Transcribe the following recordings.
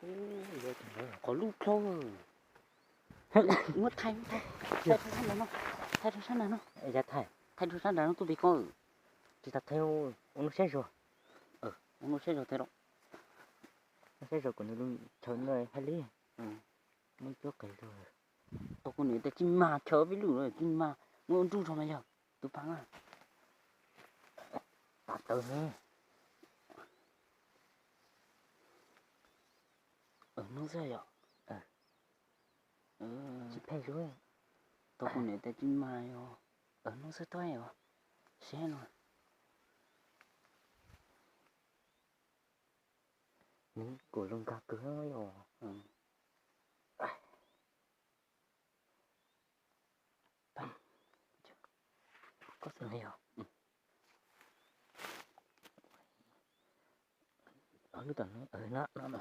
Qhov lub plaub. Muab thaij, thaij rau sab nraud no, thaij rau sab nraud no, thaij rau sab nraud no tuaj pem ko. Tsis tas thaij, ua nuj saib zog. Ua nuj saib zog thaij rau. Nuj saib zog kuv nws lub chaw no hais li. Muab cuab qis zog. Tau kuv niam tais tsis mag chaw peb lub tsis mag, muab nruj rau mas yog tus phav na. Tam tawv ne. Hnub xwb yom. Tsis phem zoo. Tau kuv niam tais tsis mag yog. Hnub xwb tuaj yom. Siab no. Nws kuj zoo nkag kawg yom. Koj xav yog. Lub tom no, no, no.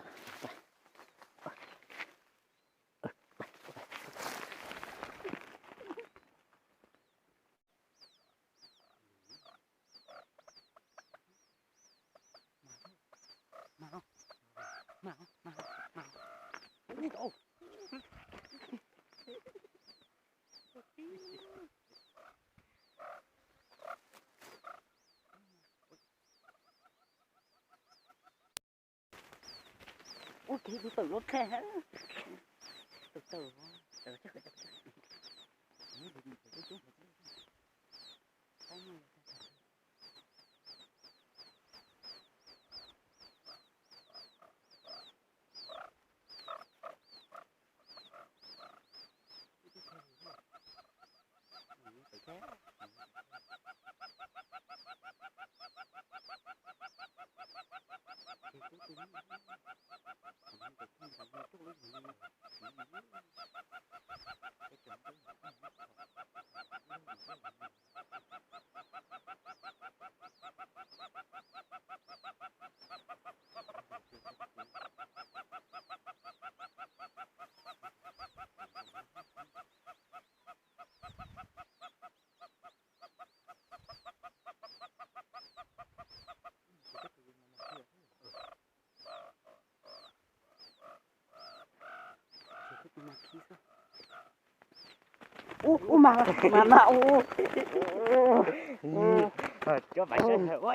Ua kev tus tawm lub qhe. Tus tawm, tawm. Ub, ub, mas, mas, mas, ub. Cov pais sawv ntawd ua.